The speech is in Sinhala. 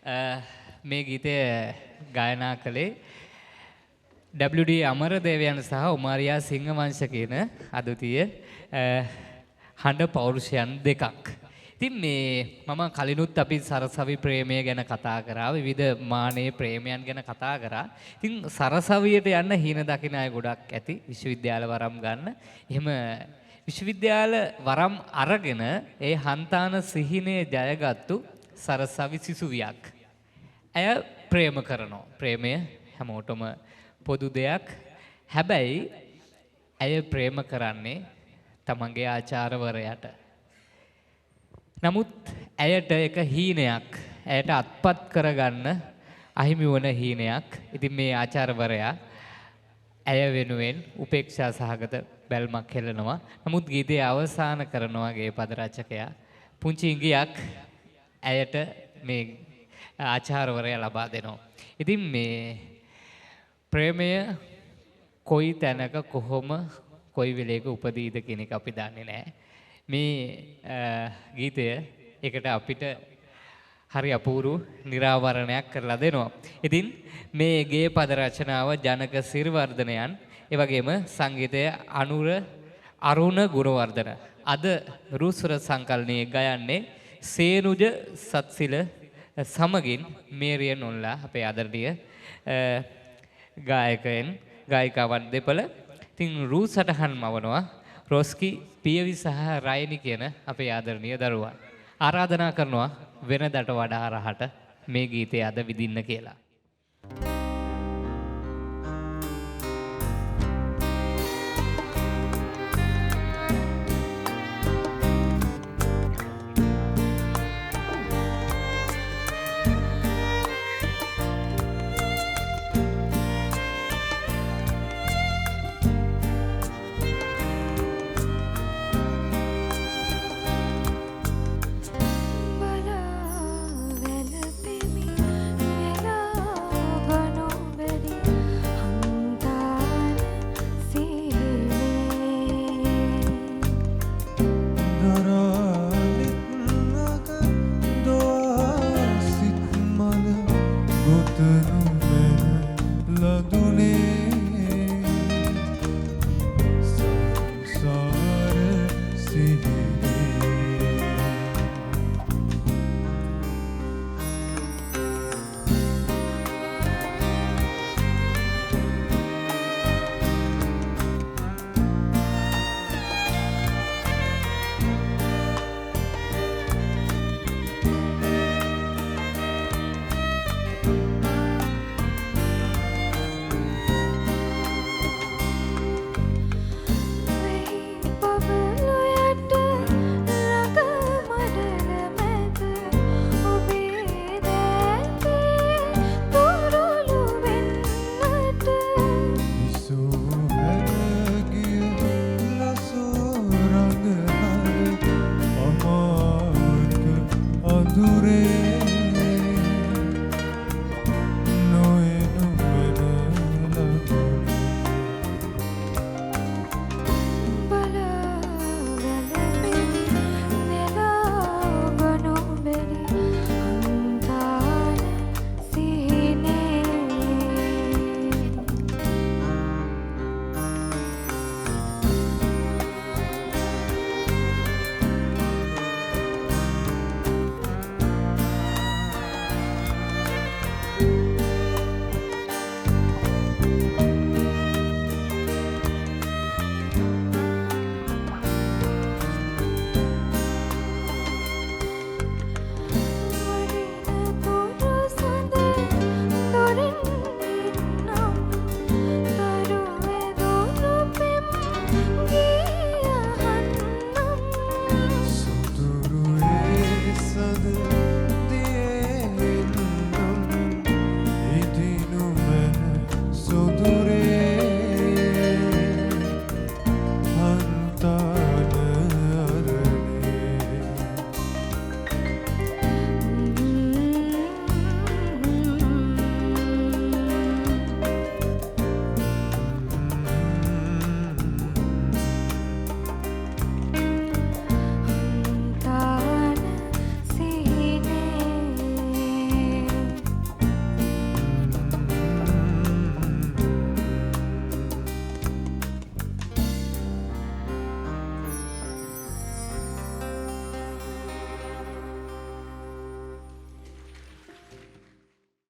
මේ ගීතය ගායනා කළේ WD අමරදේවයන් සහ උමාරියා සිංහවංශ කියන අද්විතීය හඬ පෞරුෂයන් දෙකක්. ඉතින් මේ මම කලිනුත් අපි සරසවි ප්‍රේමය ගැන කතා කරා, විවිධ මානයේ ප්‍රේමයන් ගැන කතා කරා. ඉතින් සරසවියට යන්න හීන දකින අය ගොඩක් ඇති විශ්වවිද්‍යාල වරම් ගන්න. එහෙම විශ්වවිද්‍යාල වරම් අරගෙන ඒ හන්තාන සිහිනය ජයගත්තු සරසවි සිසුවියක්. ඇය ප්‍රේම කරනවා. ප්‍රේමය හැමෝටම පොදු දෙයක්. හැබැයි ඇය ප්‍රේම කරන්නේ තමන්ගේ ආචාර්යවරයාට. නමුත් ඇයට එක හීනයක්, ඇයට අත්පත් කරගන්න අහිමි වන හීනයක්. ඉතින් මේ ආචාර්යවරයා ඇය වෙනුවෙන් උපේක්ෂා සහගත බැල්මක් හෙළනවා. නමුත් ගීතය අවසන් කරනවා ගේ පද රචකයා. පුංචි ඉඟියක් ඇයට මේ ආචාර්යවරයා ලබා දෙනවා. ඉතින් මේ ප්‍රේමය කොයි තැනක කොහොම කොයි වෙලේක උපදීද කියන එක අපි දන්නේ නැහැ. මේ ගීතය ඒකට අපිට හරි අපූර්ව නිරාවරණයක් කරලා දෙනවා. ඉතින් මේ ගේ පද රචනාව ජනක සිරිවර්ධනයන්, ඒ වගේම සංගීතය අනුර අරුණ ගුණවර්ධන. අද රූස්වර සංකලනයේ ගයන්නේ සේනුජ සත්සිල සමගින් මේරියන් ඔන්ලා අපේ ආදරණීය ගායකයන් ගායිකාවන් දෙපළ. ඉතින් රූ සටහන් මවනවා රොස්කි පියවි සහ රයිනි කියන අපේ ආදරණීය දරුවන්. ආරාධනා කරනවා වෙනදට වඩා රහට මේ ගීතය අද විඳින්න කියලා.